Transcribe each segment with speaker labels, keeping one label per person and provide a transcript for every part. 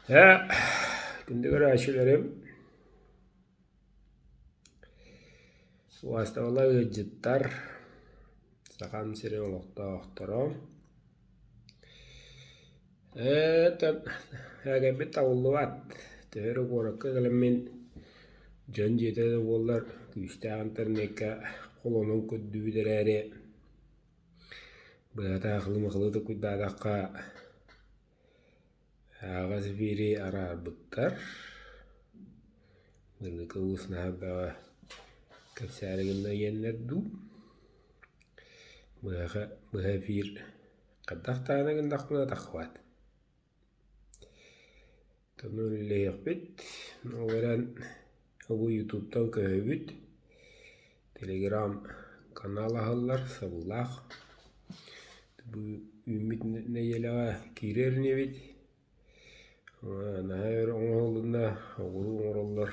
Speaker 1: Ээ, күндү көрөөччүлэрим, убаастабыллаах ыалдьыттар, Сахам сирин олохтоохторо, ээ, ээгэйбит табыллыбат, төһө эрэ куоракка кэлэммин дьон дьиэтэ да буоллар күүстээх интернеккэ холонон көрдүбүт эрээри, быһата хылы-махылы токуйдаатахха Аҕас биири араарбыттар, Былыргы уус наһаа бөҕө кэпсээри гынна диэннэр дуу, быһа быһа эфир хайдах даҕаны гыннахпына таххыбат. Ону үлэлэһиэхпит, ол эрэн бу ютубтан көһөбүт, телеграм канал аһыллар сабыылаах. Бу үүммүт нэдиэлэҕэ киирэр инибит. Наһаа өр оҥоһулунна, оҕуруу оҥороллор,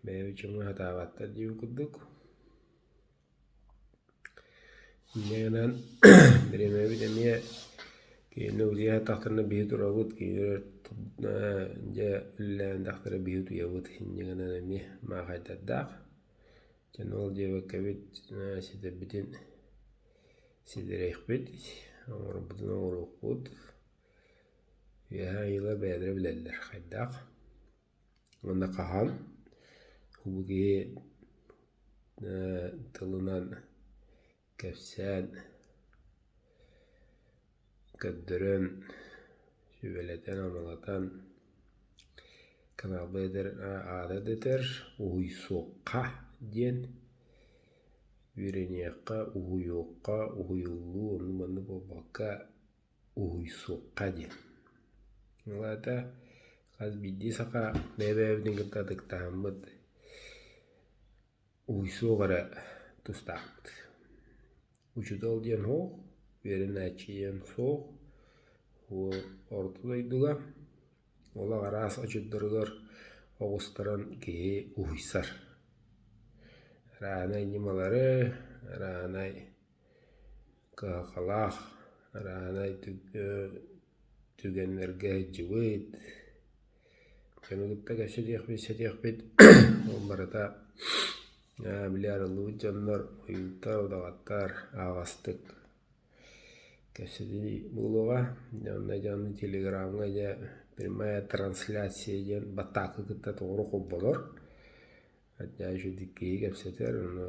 Speaker 1: бэйэбит дьоҥҥо сатаабаттар диэбит курдук. Инньэ гынан бириэмэбит эмиэ кинини утуйа сыттахтарына биһи турабыт, кинилэр дьэ үлэлээн биһи утуйабыт. Инньэ гынан эмиэ маахайдардаах. Дьэ ол диэбэккэбит ситэрбитин ситэриэхпит, оҥорбутун оҥоруохпут. Үөһээ айыылар бэйэлэрэ билэллэр хайдах уонна хаһан бу киһи тылынан кэпсээн, көрдөрөн, сүбэлэтэн-амалатан каналбыт этэр аата да этэр «Уһуйсуохха» диэн үөрэниэххэ, уһуйуохха, уһуйуллуу оннук-маннык буолбакка уһуйсуохха диэн. Ол аата хас биирдии саха бэйэ-бэйэбитин кытта ытыктаһаммыт уһуйсуох эрэ тустаахпыт. Учуутал диэн суох, үөрэнээччи диэн суох, уол орто дойдуга олох араас очурдарыгар оҕустаран киһи уһуйсар. Арааһынай ньымалары, арааһынай кыһалҕалаах, арааһынай түгэннэргэ сылдьыбыт, дьону кытта кэпсэтиэхпит, сэтиэхпит ол барыта били арыллыбыт дьоннор ойууттар, удаҕаттар аһаҕастык кэпсэтии буолуоҕа. Онно дьон телеграмҥа дьэ прямая трансляция диэн баттаакы кытта тоҕо холбонор. Үчүгэйдик киһи кэпсэтэр, ону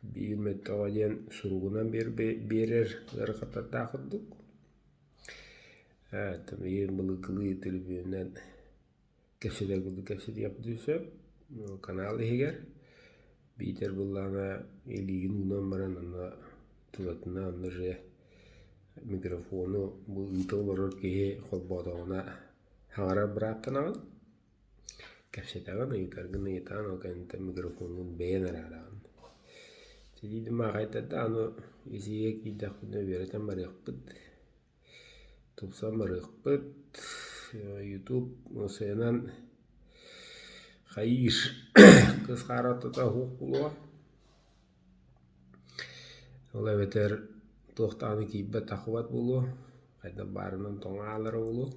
Speaker 1: биир мөлтөҕө диэн суругунан биэрэр ыарахаттардаах курдук. Билигин былыргылыы төлөпүөнүнэн кэпсэтэр курдук кэпсэтиэхпитин сөп канал иһигэр. Биитэр буоллаҕына илиигин уунан баран онно тулатына онно уже микрофону бу ыыта олорор киһи холбоотоҕуна саҥарар бырааптанаҕын. Кэпсэтэҕин, ыйытаргын ыйытаҕын, ол кэнниттэн микрофоҥҥун бэйэн араараҕын. Сидиитин маахайдарда аны исиигэ киирдэхпинэ үөрэтэн барыахпыт, тупсан барыахпыт. Ютуб сыанан хайыыр кыс хаара ортото уһук буолуо. Ол эбэтэр туох даҕаны киирбэт тахсыбат буолуо, хайдах баарынан тоҥо хаалара буолуо.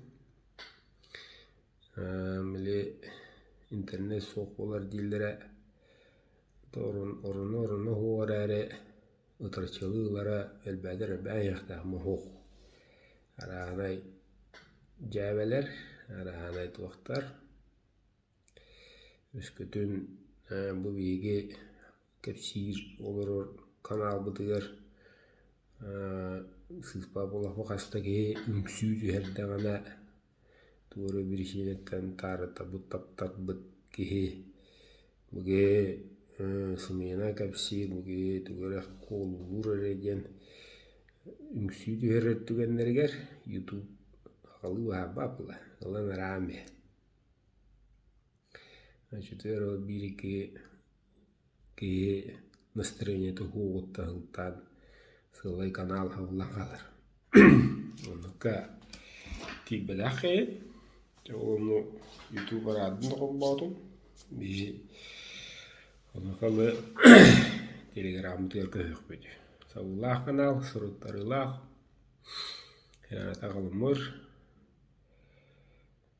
Speaker 1: Били интернет суох буолар дииллэрэ оруну-оруну уһуох эрээри ытарчалыы ылара элбээтэр элбээн иһиэхтээх моһуок. Арааһынай дьээбэлэр, арааһынай туохтар. Өскөтүн бу биһиги кэпсиир олорор каналбытыгар сыыспа буоллахпа хас да киһи үҥсүү түһэрдэҕинэ туора биричиинэттэн таарытабыт таптарбыт киһи бу киһи сымыйанан кэпсиир, бу киһи тугу эрэ куолулуур эрэ диэн үҥсүү түһэрэр түгэннэригэр ютуб аҕалыы быһаарбат буолла, ылан араан биэр. Оччотугар ол биир икки киһи настроениета уһуоҕуттан сылтаан сыалай канал аһыллан хаалар. Оннукка киирбэтэх киһи. Дьэ ол ону ютуб араадын да холбоотум. Биһи онуоха ылы телеграммытыгар көһүөхпүт. Сабыылаах канал, суруттарыылаах, атаҕалыммыр.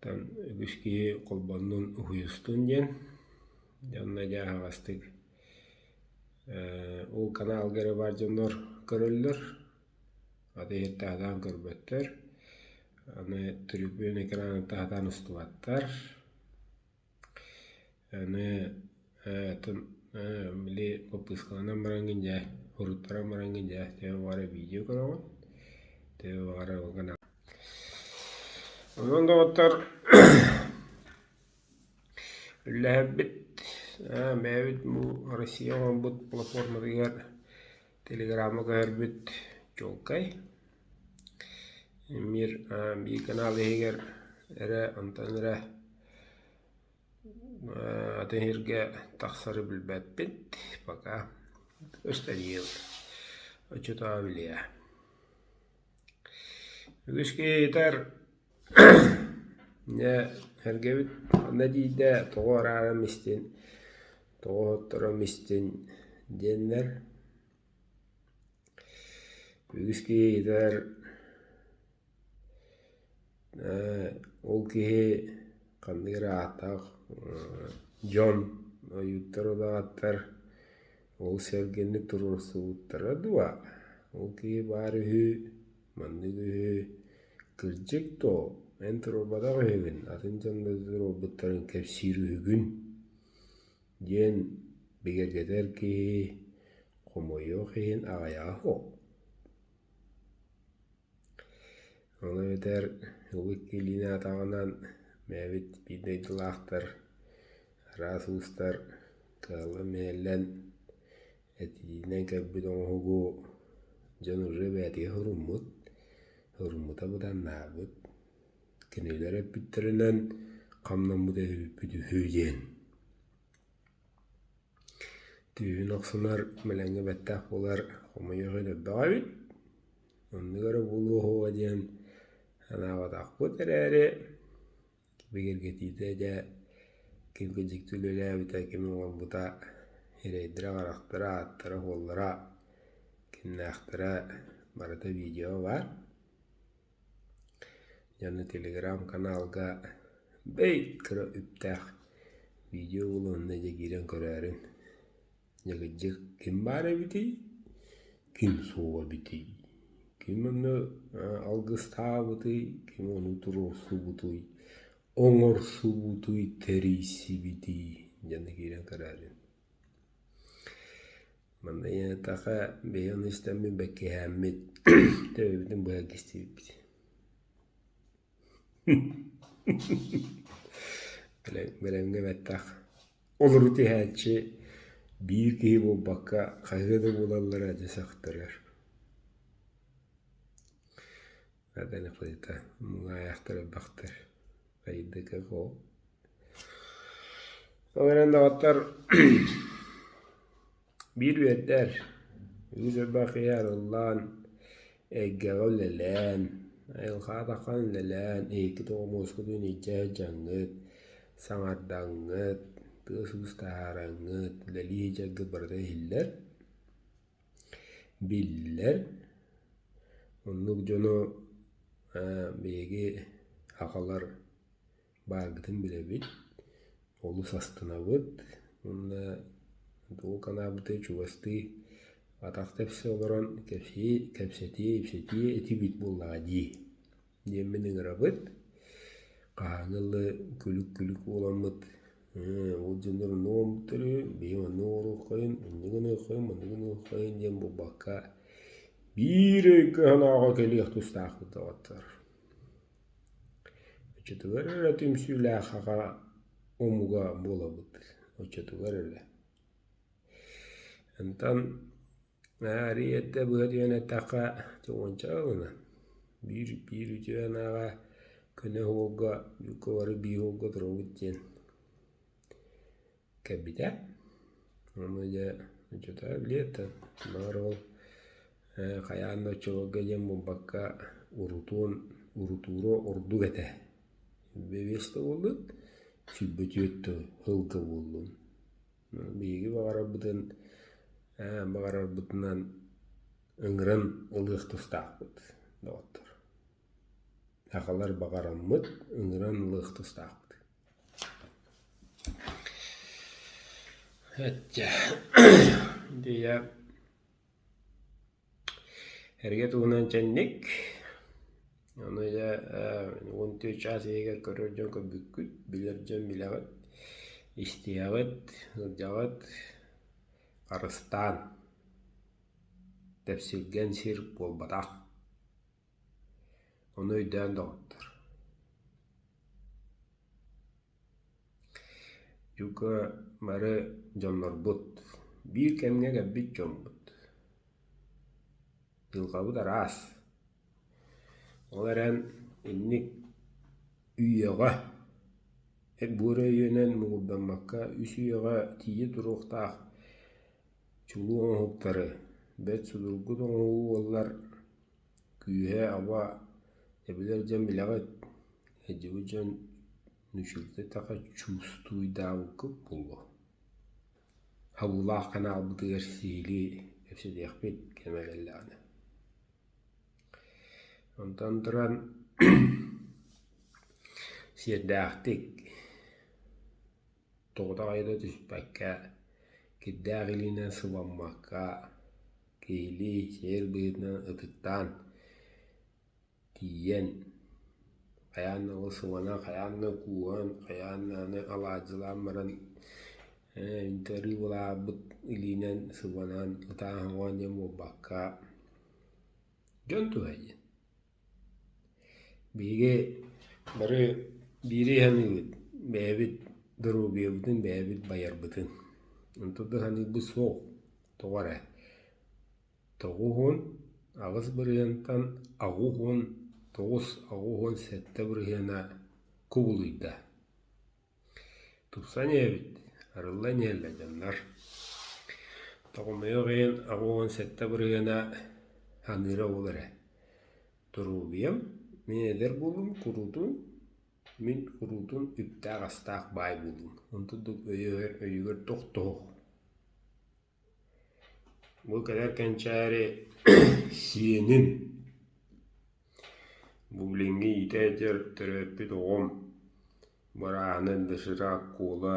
Speaker 1: Оттон үгүс киһи холбоннун уһуйустун диэн, дьэ онно дьэ аһаҕастык ол каналга эрэ баар дьоннор көрөллөр, аты иһиттэ сатаан көрбөттөр, аны төлөпүөн экраныттан сатаан устубаттар. Аны атын били подпискаланан бараҥҥын дьэ уруттаран бараҥҥын дьэ төһө баҕарар видео көрөҕүн, төһө баҕарар ол гына. Онон доҕоттор үллэһэрбит бэйэбит бу Россия оҥорбут платформатыгар телеграмма көһөрбүт чуолкай. Мир биир канал иһигэр эрэ онтон эрэ атын сиргэ тахсары билбэппит пока өстөнүөм оччотооҕу билиэ. Үгүс киһи ыйытар дьэ эргэбит ханна тиийдэ тоҕо арааран истин тоҕо оһотторон истин диэннэр Үгүс киһи ыйытар ол киһи ханнык эрэ ааттаах дьон ойууттар удаҕаттар ол сэргэни туруорсубуттара дуо? Ол киһи баар үһү, маннык үһү, кырдьык дуо, эн туруорбатах үһүгүн, атын дьон да туруорбуттарын кэпсиир үһүгүн диэн бигэргэтэр киһи хомойуох иһин аҕыйаҕа суох. Ол эбэтэр ылык илиини атаҕынан бэйэбит биир дойдулаахтар, араас уустар кыаллан-мүһэллэн этиинэн кэлбит оҥоһугу дьон уже бэйэтигэр суруммут, суруммута быданнаабыт. Кинилэр эппиттэринэн хамнаммыт эбиппит үһү диэн. Түүн охсунар мэлэҥҥэ бэттээх буолар хомойуох иһин элбэх эбит. Оннук эрэ буолуо суоҕа диэн санаабатахпыт эрээри, бигэргэтиитэ дьэ ким дьикти үлэлээбитэ, ким оҥорбута, сирэйдэрэ-харахтара, ааттара-суоллара, кимнээхтэрэ барыта видео баар. Дьону телеграм-каналга бэй кыра үптээх видео булуонна дьэ киирэн көрөөрүн. Дьэ кырдьык ким баар эбитий, ким суох эбитий, ким онно алгыстаабытый, ким ону туруорсубутуй, оҥорсубутуй, тэрийсибитий дьону киирэн көрөөрүн. Манна ийэтахха биһи ону истэммит бэккиһээммит төбөбүтүн быһа кистибиппит. Бэлэмҥэ бэттэх олору түһээччи биир киһи буолбакка хаһыа да буолаллара дьэ сөхтөрөр. Муҥаайахтар элбэхтэр. Ол эрэн доҕоттор биир үөрдэр, үгүс элбэх киһи арыллан, эйгэҕэ үлэлээн, айылҕаҕа тахсан үлэлээн, эһиги тоҕо муоскутун илдьэ сылдьаҥҥыт, саҥардаҥҥыт, тыас-уус таһаараҥҥыт, үлэлии сылдьаргыт барыта иһиллэр, биллэр. Оннук дьону биһиги сахалар бааргытын билэбит, олус астынабыт уонна тугу санаабыты чугастыы атах тэпсэ олорон кэпсии, кэпсэтии, ипсэтии этибит буоллаҕа дии диэммин ыҥырабыт. Хаһааҥҥы ылы күлүк-күлүк буоламмыт ол дьоннор оннук оҥорбуттар үһү, биһи маннык оҥоруоххайын, инник гыныаххайын, маннык гыныаххайын диэн буолбакка биир өйгө-санааҕа кэлиэх тустаахпыт доҕоттор. Оччотугар эрэ түмсүүлээх аҕа омуга буолабыт, оччотугар эрэ. Онтон арыый эрдэ быһа түһэн эттэххэ, уонча ылынан биир биир үтүө санааҕа көнө уолга бука бары биир уолга турабыт диэн кэлбитэ. Ону дьэ оччото билиэт баҕар ол хайаан да оччолорго диэн буолбакка урутуон урутуура ордук этэ. Бэбиэс да буоллун, 24 да сылга буоллун. Биһиги баҕарарбытын баҕарарбытынан ыҥыран ылыах тустаахпыт доҕоттор. Сахалар баҕараммыт, ыҥыран ылыах тустаахпыт. Эччэ, дьиэ Эргэ туһунан чэнник, ону дьэ 14 чаас иһигэр көрөр дьон көрбүккүт, билэр дьон билэҕит, истиэҕит, сылдьаҕыт, харыстаан, тэпсилгэн сир буолбатах. Ону өйдөөн доҕоттор. Дьука бары дьоннорбут, биир кэмҥэ кэлбит дьоммут. Дьылҕабыт араас. Ол эрэн инник үйэҕэ буора өйүнэн муҥурдаммакка үс үйэҕэ тиийэ туруохтаах чулуу оҥоһуктары, бэрт судургу да оҥоһуу буоллар, күүһэ аба эбилэр дьон билэҕит, сылдьыбыт дьон нуччалыы чувствуйдаабыккыт буолуо. Хабыылаах ханаалбытыгар сиһилии кэпсэтиэхпит кэмэ кэллэҕинэ. Онтон туран сиэрдээхтик тоҕото аҕайда түспэккэ, кирдээх илиинэн сыбаммакка, киһилии сиэр быһыытынан ытыктаан тиийэн хайаан да ол сыбана, хайаан да кууһан, хайаан да аны алаадьылаан баран интервьюлаабыт илиинэн сыбанан ытаан-соҥоон диэн буолбакка дьон туһа диэн. Биһиги бары биири саныыбыт, бэйэбит доруобуйабытын бэйэбит байарбытын. Онтон да саныырбыт суох, тоҕо эрэ. 98 бырыһыантан 89 87 бырыһыана кубулуйда. Тупсан иһэбит, арыллан иһэллэр дьоннор. Тоҕомойуох иһин 87 бырыһыана саныыра ол эрэ. Доруобуйам, мин эдэр буолуум куруутун, мин куруутун үптээх-астаах баай буолуум. Онтон да өйүгэр өйүгэр тохтоһуох. Бу кэлэр кэнчээри сиэним, бу билиҥҥи иитэ сылдьар төрөппүт оҕом бырааһынан доширак, кола,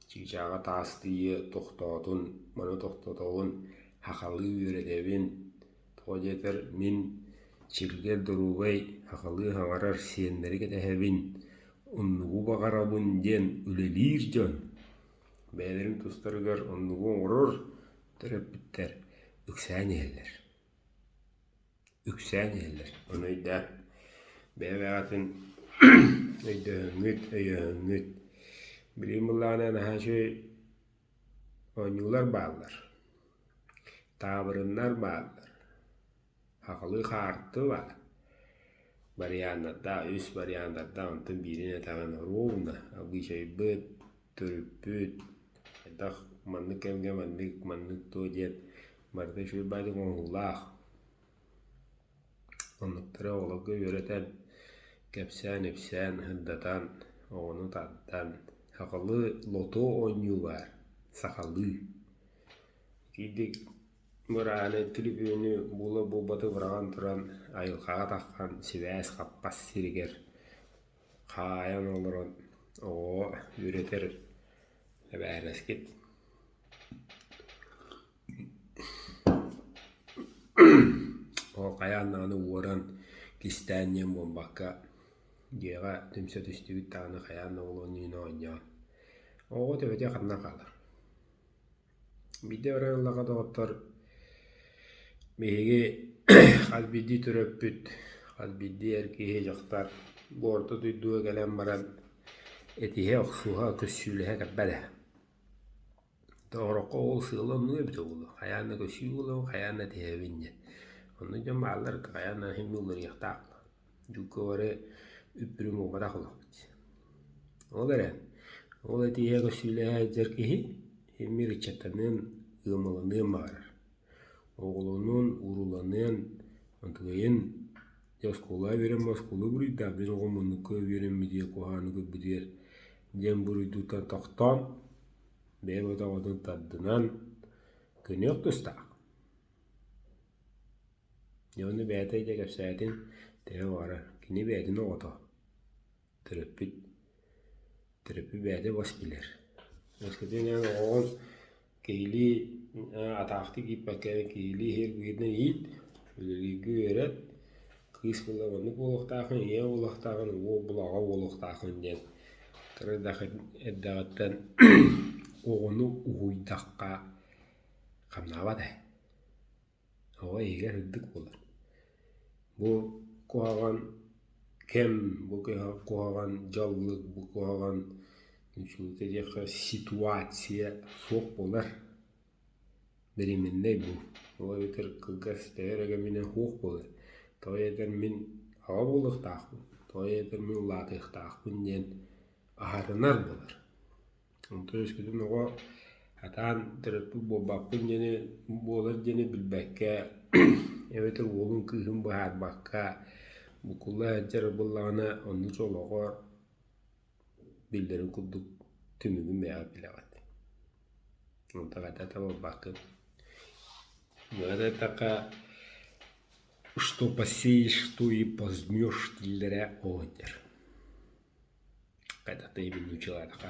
Speaker 1: чыычааҕа таастыйыа тохтоотун, маны тохтотобун, сахалыы үөрэтэбин, тоҕо диэтэр мин чиргэл доруобай сахалыы саҥарар сиэннэри кэтэһэбин, оннугу баҕарабын диэн үлэлиир дьон Бэйэлэрин тустарыгар оннугу оҥорор төрөппүттэр үксээн иһэллэр. Үксээн иһэллэр. Ону өйдөөн, бэйэ-бэйэҕитин өйдөһөҥҥүт, өйөһөҥҥүт. Билигин былаана наһаа үчүгэй оонньуулар бааллар, таабырыннар бааллар. Сахалыы хаарты баар, варианнардаах, үс варианнардаах, онтон биирин этэҕин ровно обычайбыт, төрүппүт, хайдах маннык кэмҥэ маннык, маннык туо диэн барыта үчүгэй баайдык оҥоһуулаах. Оннуктары оҕолорго үөрэтэн, кэпсээн-ипсээн, сырдатан, оҕону тардан, сахалыы лото оонньуу баар, сахалыы. Итиирдик Бырааны түлүпүөнү буола-буолбаты быраҕан туран айылҕаҕа таххан сибээс хаппас сиригэр хаайан олорон оҕоҕо үөрэтэр эбээһинэскит. Ол хайаан даҕаны уоран, кистээн диэн буолбакка, дьиэҕэ түмсэ түстүбүт даҕаны хайаан да ол оонньууну оонньоон. Оҕо төбөтө ханна хаалар Биирдэ баран ыллаҕа доҕоттор, биһиги хас биирдии төрөппүт, хас биирдии эр киһи, дьахтар бу орто дойдуга кэлэн баран этиһэ, охсуһа, көссүүлэһэ кэлбэт ээ. Тоҕороххо ол сыала оннук эбитэ буолуо, хайаан да көссүү буолуо, хайаан да этиһэбин диэн. Онно дьон бааллар, хайаан да иһин уларыйыахтаах. Дьукка бары үп-үрүҥ буолбатах олохпут. Ол эрэн, ол этиигэ көссүүлэһэ сылдьар киһи иммир ыччаттаныан, ыамаланыан баҕарар. Оҕолонуон, урууланыан, онтугайын дьэ оскуолаҕа үөрэммит оскуола буруйдаах, мин оҕом оннукка үөрэммитигэр, куһаҕаны көрбүтүгэр диэн буруйдууттан тохтоон, бэйэ оҕотун тардынан көнүөх тустаах. Дьэ ону бэйэтэ дьэ кэпсээтин, төһө баҕарар. Кини бэйэтин оҕото, төрөппүт, төрөппүт бэйэтэ бас билэр. Өскөтүн эн оҕоҕун киһилии атаахтыы киирбэккэ киһилии иһэр быһыытынан иит, үлэлииргэ үөрэт, кыыс буолла маннык буолуохтааххын, ийэ буолуохтааххын, уол буолла аҕа буолуохтааххын диэн кыра эрдэҕиттэн оҕону уһуйдахха хамнаабат ээ. Оҕо иһигэр сырдык буолар. Бу куһаҕан кэм, бу куһаҕан дьаллык, бу куһаҕан үчүгэйдик диэххэ ситуация суох буолар. Временнэй бу. Ол эбэтэр кылгас төһө эрэ кэминэн суох буолар. Тоҕо диэтэр мин аҕа буолуохтаахпын, тоҕо диэтэр мин улаатыахтаахпын диэн аһарынар буолар. Онтон өскөтүн оҕо сатаан төрөппүт буолбаппын диэни буолар диэни билбэккэ эбэтэр уолун кыыһын быһаарбакка буккулла сылдьар буоллаҕына оннук олоҕо биллэрин курдук түмүгүн бэйэҕит билэҕит. Онтон хата табылбаккын. Быһата эттэххэ что посеешь, то и пожнешь дииллэрэ ол сылдьар. Хайдах да иһин нууччалаатахха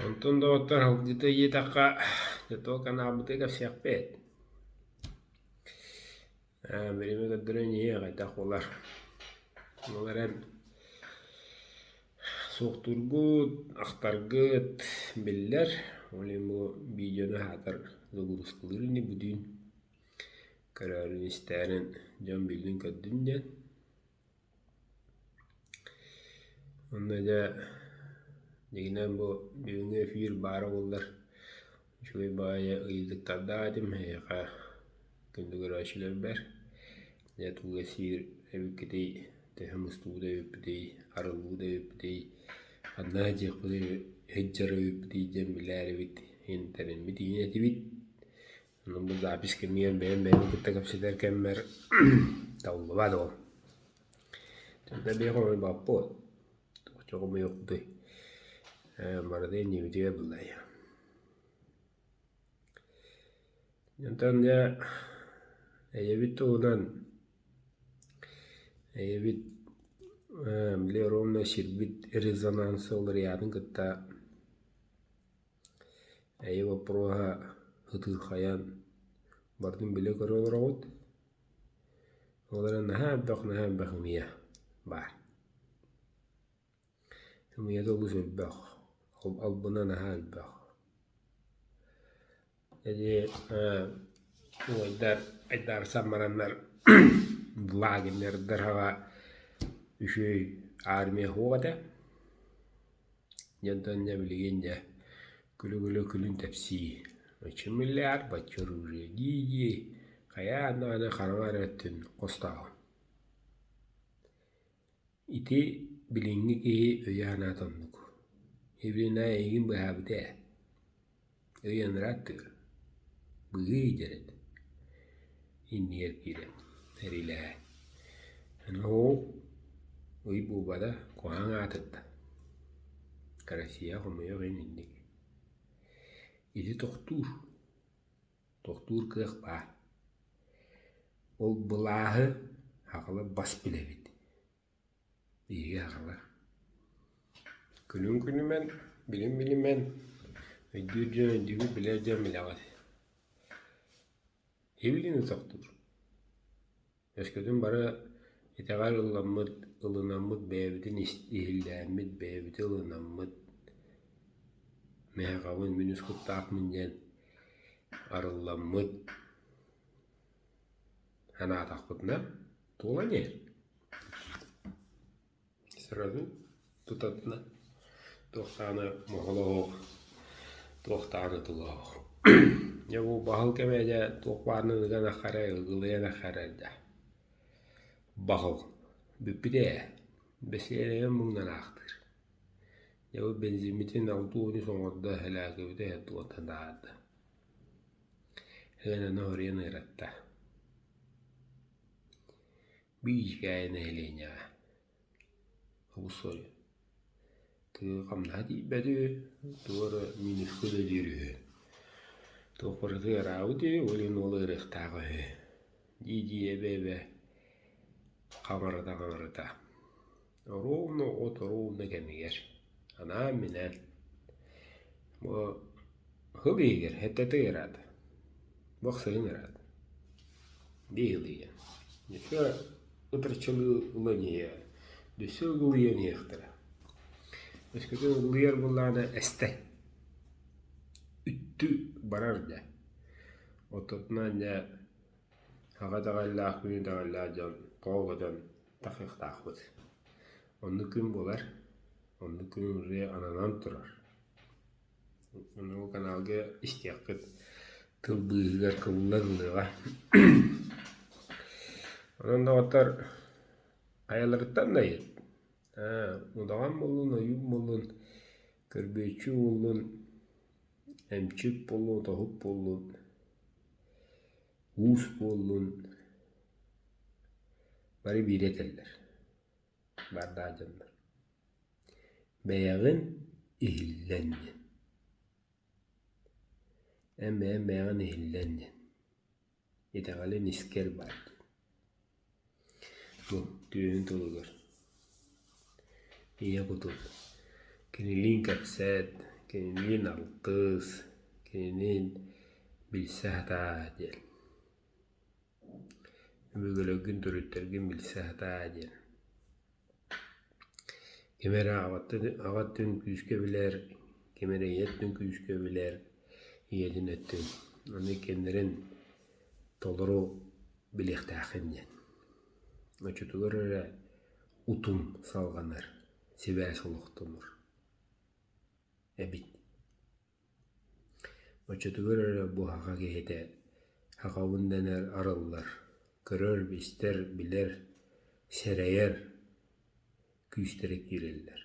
Speaker 1: Онтон доҕоттор алгыта иэтэххэ дьэ туох анаабыты кэпсиэхпит. Бириэмэ көрдөрөн иһиэ хайдах буолар. Ол эрэн Суохтуургут, ахтаргыт биллэр, ол иһин бу видеону аһаатар загрузкалыыр ини бүтүүн көрөөрүн истээрин дьон биллин-көрдүн диэн. Онно дьэ дьиҥинэн бу бүгүҥҥү эфир баара буоллар үчүгэй баҕайы ыйытыктардаах этим эһиэхэ күндү көрөөччүлэрбэр. Дьэ тугу сиир эбиккитий төһө мустубут эбиппитий, арыллыбыт эбиппитий, ханна сылдьыахпытый, сылдьар эбиппитий диэн билээрибит, интэриммит иһин этибит. Онон бу запись кэмигэр бэйэм бэйэбин кытта кэпсэтэр кэммэр табыллыбат ол. Тогда биһиэхэ хомуйбаппыт, оччо хомуйуохпутуй, барыта иннибитигэр буллайа. Онтон дьэ эйэбит туһунан эйэбит били ровно сирбит резонанса уларыйаатын кытта эйэ боппуруоһа ытыырхайан барытын билэ-көрө олороҕут. Ол эрэн наһаа элбэх наһаа элбэх ымыйа баар. Ымыйата олус элбэх, албына наһаа элбэх. Ити уолдар айдаарсан бараннар лагердарга үчүгэй армия суох этэ. Дьэ онтон дьэ билигин дьэ күлү-күлү күлүн тэпсии. Оччо миллиард бачча оружие дии-дии хайаан даҕаны хараҥа эрэ өттүн хостоохун. Ити билиҥҥи киһи өйө-санаата оннук. Ибилина эйигин быһаабыта ээ, өй анараа аттыгар, быыһыы илдьэр этэ, иннигэр киирэн эрилээ. Аны ол ый буолбата куһаҕан аатырда, Россия хомойуох иһин инник. Ити тохтуур, тохтуур кыах баар. Ол былааһы аҕала бас билэбит. Биһиги аҕалар. Күнүн күнүмэн, билин билимэн, өйдүүр дьон өйдүүгүт, билэр дьон билэҕит. Ибилини тохтуур. Өскөтүн бары итэҕэл ылламмыт, ылынаммыт бэйэбитин иһиллээммит, бэйэбитин ылынаммыт, мэһэҕэбин мин үс куттаахпын диэн арылламмыт санаатахпытына, туолан иһэр. Сразу тутатына туох даҕаны моһолоох, туох даҕаны тулаах. Дьэ бу баһыл кэмэ дьэ туох баарынан ыган аххара, ыгылыйан аххара дьэ. Баһыл бүппүтэ ээ, бэсиэлэйэн муҥнан аахтыыр. Дьэ бу бензиммитин 60 оҥордо, һэлээкибитэ туохтан таһаарда. Ыананы соруйан ыаратта. Бииркээйи нэһилиэнньэҕэ Обусуой. Тыа хамнаһа тиийбэт үһү, тугу эрэ минуска үлэлиир үһү. Туох барыта ыараабыт үһү, ол иһин уол ыарыахтаах үһү дии-дии эбэ-эбэ хаҥарата-хаҥарата. Оруобуна от оруобуна кэмигэр анаан-минээн бу сыл иһигэр сэттэтэ ыараата, бу ахсыһын ыараата дии сылыйан. Өссө ытырчылыы ылан иһиэ, өссө ыгылыйан иһиэхтэрэ. Өскөтүн ыгылыйар буоллаҕына эстэ, үттү барар дьэ. Оттотунан дьэ Аҕа итэҕэллээх, күн итэҕэллээх дьон тоҕо көтөн тахсыахтаахпыт. Оннук күн буолар, оннук күн уже ананан турар. Ону каналга истиэххит, тыл быыһыгар кыбыллан ылыаҕа. Онон доҕоттор хайаларыттан да ыйыт. Ээ, удаҕан буоллун, ойуун буоллун, көрбүөччү буоллун, эмчит буоллун, тоһут буоллун Уус буоллун бары биири этэллэр, баардаах дьоннор: «Бэйэҕин иһиллэн» диэн. Эн бэйэҥ бэйэҕин иһиллэн диэн. Итэҕэлин искэр баар диэн. Бу түөһүн тылыгар ийэ кутун кинилиин кэпсэт, кинилиин алтыс, кинилиин билсэ сатаа диэн. Өбүгэлэргин, төрүттэргин билсэ сатаа диэн. Ким эрэ аҕа өттүн күүскэ билэр, ким эрэ ийэ өттүн күүскэ билэр, ийэтин өттүн. Ону иккиэннэрин толору билиэхтээххин диэн. Оччотугар эрэ утум салҕанар, сибээс олохтонор эбит. Оччотугар эрэ бу саха киһитэ сахабын дэнэр арыллар, көрөр, истэр, билэр, сэрэйэр күүстэрэ киирэллэр.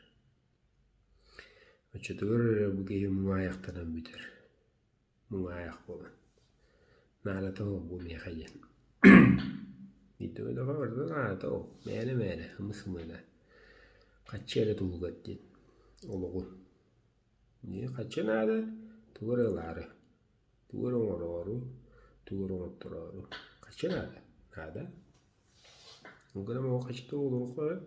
Speaker 1: Оччотугар эрэ бу киһи муҥаайахтанан бүтэр. Муҥаайах буолан. Наадата суох бу миэхэ диэн. Биирдэ барыта наадата суох, мээнэ-мээнэ, ымы-сымыына. Хаччы эрэ туһугар диэн олоҕун. Дии хаччы наада, тугу эрэ ылаары, тугу эрэ оҥороору, тугу эрэ оҥоттороору. Хаччы наада, наада. Ол гынан ол хаччыта олоруохха сөп.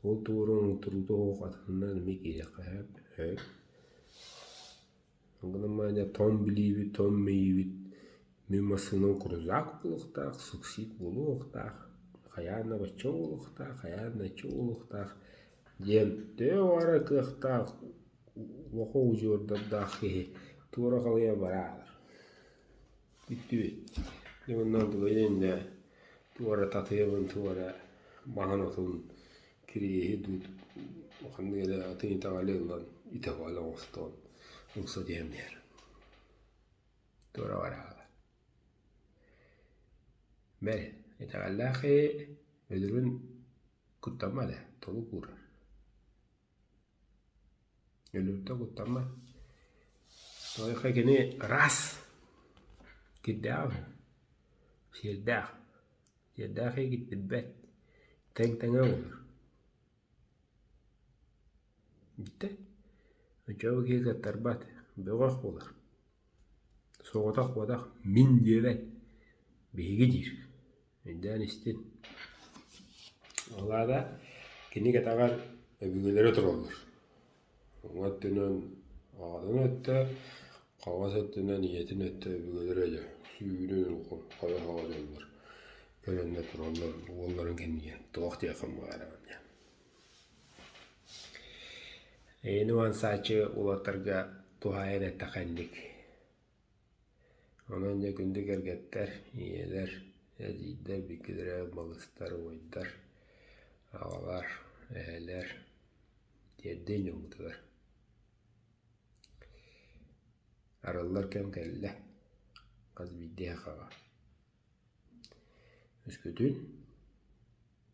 Speaker 1: Ол тугу эрэ оҥотторуута оһох атынынан эмиэ киириэххэ сөп, сөп. Ол гынан баран тоҥ билиибит, тоҥ мэйиибит мин массыынам крузак буолуохтаах, суксид буолуохтаах, хайаан да бачча буолуохтаах, хайаан да ачча буолуохтаах диэн төһө баҕарар кыахтаах улахан удьуордардаах киһи туора халыйа бараалар. Бүттүбүт. Дьэ уонна тугу туора татыйабын, туора маһын отун кириэһи дуу ханнык эрэ атын итэҕэли ылан итэҕэл оҥостон ылса түһэн биэр. Туора бараалар. Бэл, итэҕэллээх киһи өлөрүн куттаммат ээ, толук уурар. Өлөртөн куттаммат. Тоойуха кини ыраас, кирдээх үһү, сиэрдээх. Сиэрдээх киһи киртийбэт, тэҥ-тэҥэ буолар. Бүттэ. Оччоҕо киһи кыаттарбат, бөҕөх буолар. Соҕотох буотах мин диэбэт, биһиги диир. Өйдөөн истин. Ол аата кини кэтэҕэр өбүгэлэрэ тураллар. Уҥа өттүнэн аҕатын өттө, хаҥас өттүнэн ийэтин өттө өбүгэлэрэ дьэ сүүрэн хайа-хаҕа дьоннор кэлэннэр тураллар уолларын кэннигэр туох диэххин баҕараҕын диэн. Эйэни уһансааччы уолаттарга туһаайан эттэххэ инник. Онон дьэ күндү кэргэттэр, ийэлэр, эдьиийдэр, бииргэлэрэ балыстар, убайдар, аҕалар, эһэлэр тиэрдиҥ дьоммутугар. Арыллар кэм кэллэ, хас биирдии сахаҕа. Өскөтүн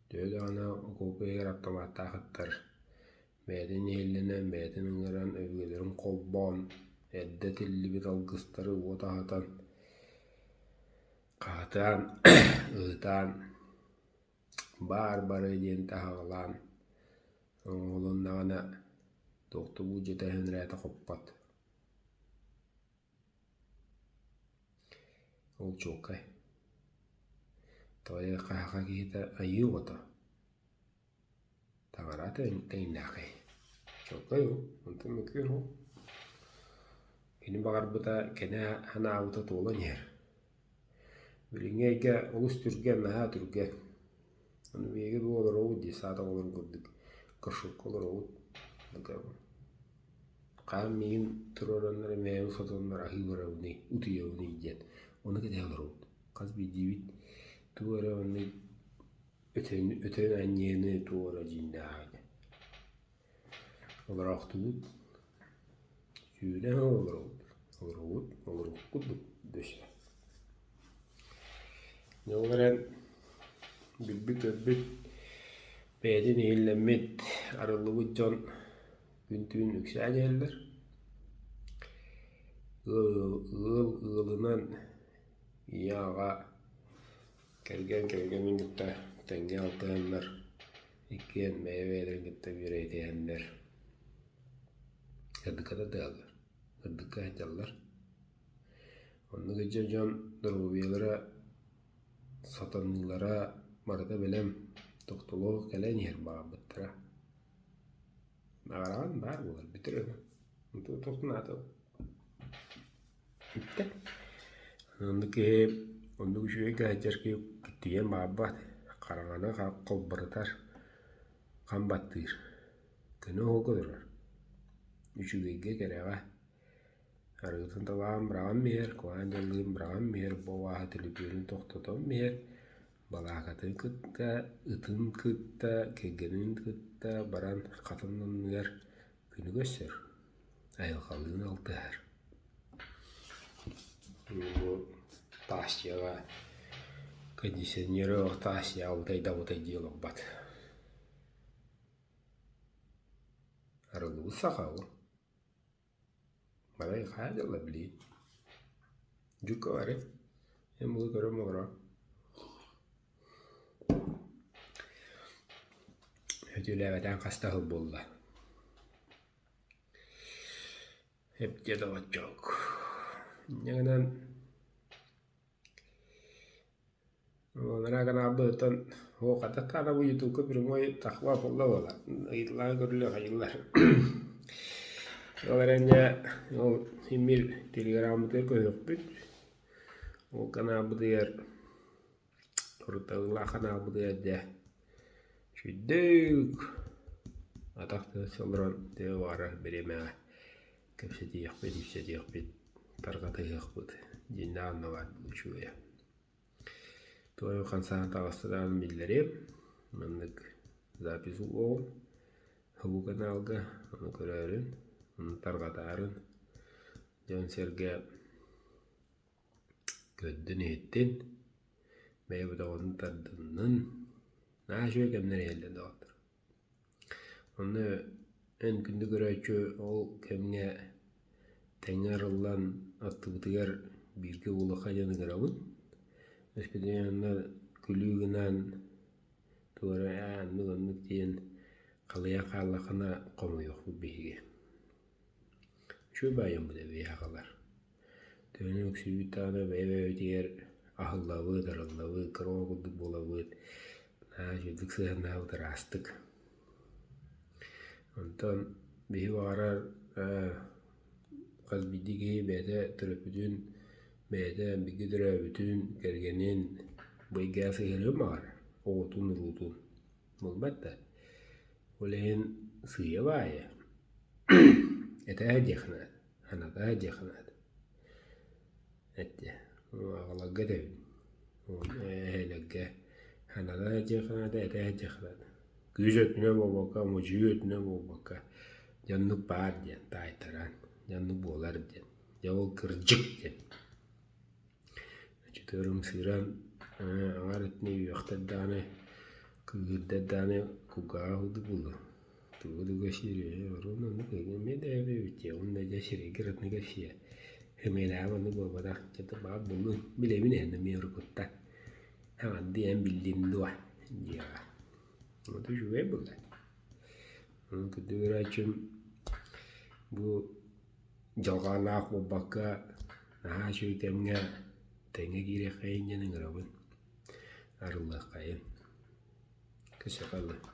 Speaker 1: төһө даҕаны окуопа иһигэр аптамааттаах ыттар Бэйэтин иһиллэнэн, бэйэтин ыҥыран, өбүгэлэрин холбоон, эрдэ этиллибит алгыстары уот аһатан, хаһытаан, ыытаан, баар бары диэн таһаҕалаан оҥоһулуннаҕына. Туох да буулдьата иһэн хоппот. Ол чуолкай. Тоҕо хаһаха киһитэ айыы оҕото. Таҥара тэҥнээхэй. Чуолкай ол, онтон мөкүөр ол. Кини баҕарбыта кэнэ санаабыта туолан иһэр. Билиҥҥи эйгэ олус түргэн, наһаа түргэн. Ону биһиги бу олоробут дии, саатар олорор курдук горшокка олоробут. Хаһан миигин туруораннар эмээҕин сотоннор аһыы барабыный, утуйабыный диэн ону кэтэһэ олоробут. Хас биирдиибит тугу эрэ оннук өтөн өтөн анньыаны тугу эрэ дьиҥнээҕи Олороохтуубут, сүүнэ олоробут, олоробут, олоруох курдук дөссө. Дьэ ол эрэн билбит-көрбүт, бэйэтин иһиллэммит, арыллыбыт дьон күн-түүн үксээн иһэллэр. Ыал ыал ыалынан ийэ-аҕа Кэргэн кэргэнин кытта тэҥҥэ алтыһаннар, иккиэн бэйэ-бэйэлэрин кытта үөрэтиһэннэр сырдыкка тардыһаллар, сырдыкка сылдьаллар. Оннук илдьэ дьон доруобуйалара, сатаныылара барыта бэлэм, тохтолоох кэлэн иһэр баҕарбыттара. Баҕараҕын баар буолар бүтэр өлө. Туох наада Бүттэ. Оннук киһи оннук үчүгэй сылдьар киһи киттигэн баҕарбат, хараҥаны холборутар, хам баттыыр, көнө уһуга турар, үчүгэйгэ кэрэҕэ арыгытын талаан быраҕан биһэр, куһаҕан дьаллыгын быраҕан биһэр, бу абааһы төлөпүөнүн тохтотон биһэр, балаакатын кытта, ытын кытта, кэргэнин кытта баран хатан анныгар күнү көрсөр, айылҕалыын алтыһар. Бу Тасияҕа кондиционеры Тасия абытай-дабытай дии олорбот. Арыллыбыт саха ол. Балай хайа дьылла билигин. Дьукка бары. Эн булу көрөн олорор. Өтүүлээбэтээн хаста сыл буолла. Эптиэ доҕоччуок. Инньэ гынан Анараа каналбытыттан оо хата таана бу ютубка прямой тахва буолла буолар ыйытылаан көрүлүөх айыллар. Ол эрэн дьэ ол имир телеграммытыгар көһүөхпүт. Ол каналбытыгар Уруталлаах ханаалбытыгар дьэ үчүгэйдик атах тыас олорон тыа баҕарар бириэмэҕэ кэпсэтиэхпит, ипсэтиэхпит, тарҕатыһыахпыт дьиҥнээх онно баар үчүгэйэ. Туой хамсаан таҕыста даҕаны биллэриэм, маннык запись угуоҕум бу каналга ону көрөөрүн, ону тарҕатаарын дьон-сэргэ Көрдүн-иһиттин, бэйэбит оҕону тардыннын, наһаа үчүгэй кэмнэр иһэллэр доҕоттор. Онно эн күндү көрөөччү ол кэмҥэ тэҥҥэ арыллан аттыбытыгар бииргэ буолуохха диэн ыҥырабын. Өскөтүн онно күлүү гынан тугу эрэ ээ оннук-оннук диэн халыйан хааллаххына хомойуохпут биһиги. Үчүгэй баайыммыт эбии аҕалар. Төһөнү үксүүбүт даҕаны бэйэ-бэйэбитигэр аһыллабыт, арыллабыт, кыра оҕо курдук буолабыт, наһаа үчүгэйдик сыһыаннаһабыт ыраастык. Онтон биһи баҕарар хас биирдии киһи бэйэтэ төрөппүтүн, бэйэтэ бииргэ төрөөбүтүн, кэргэнин бу эйгэҕэ сыһыарыан баҕарар, оҕотун, уруутун. Буолбат да. Ол иһин сыыйа баайа этээ диэх наада, санатаа диэх наада. Эттэ аҕаларга этэбин, эһээлэргэ санатаа диэх наада, этээ диэх наада. Күүс өттүнэн буолбакка, модьуйуу өттүнэн буолбакка, дьэ оннук баар диэн таайтаран, дьэ оннук буолар диэн, дьэ ол кырдьык диэн. Чөтөр ымсыыран аҥаар өттүнэ үөхтэр даҕаны, кыыһырдар даҕаны кулгааҕа курдук буолуо. Тугу тугу сири оруобуна оннук эмиэ да эбит уонна дьэ сирэйгэр атына кэпсиэ. Хэмиэлээҕим оннук буолбатах, дьэ баҕар буллун, билэбин эһэн эмиэ уруккуттан. Хаҥардыы эн биллин дуо диэҕэ. Вот үчүгэй буолла. Ону кырдьык көрөөччүм. Бу дьалхааннаах буолбакка, наһаа үчүгэй кэмҥэ тэҥҥэ киириэххэйин диэн ыҥырабын, арыллыаххайын. Көсө хааллын.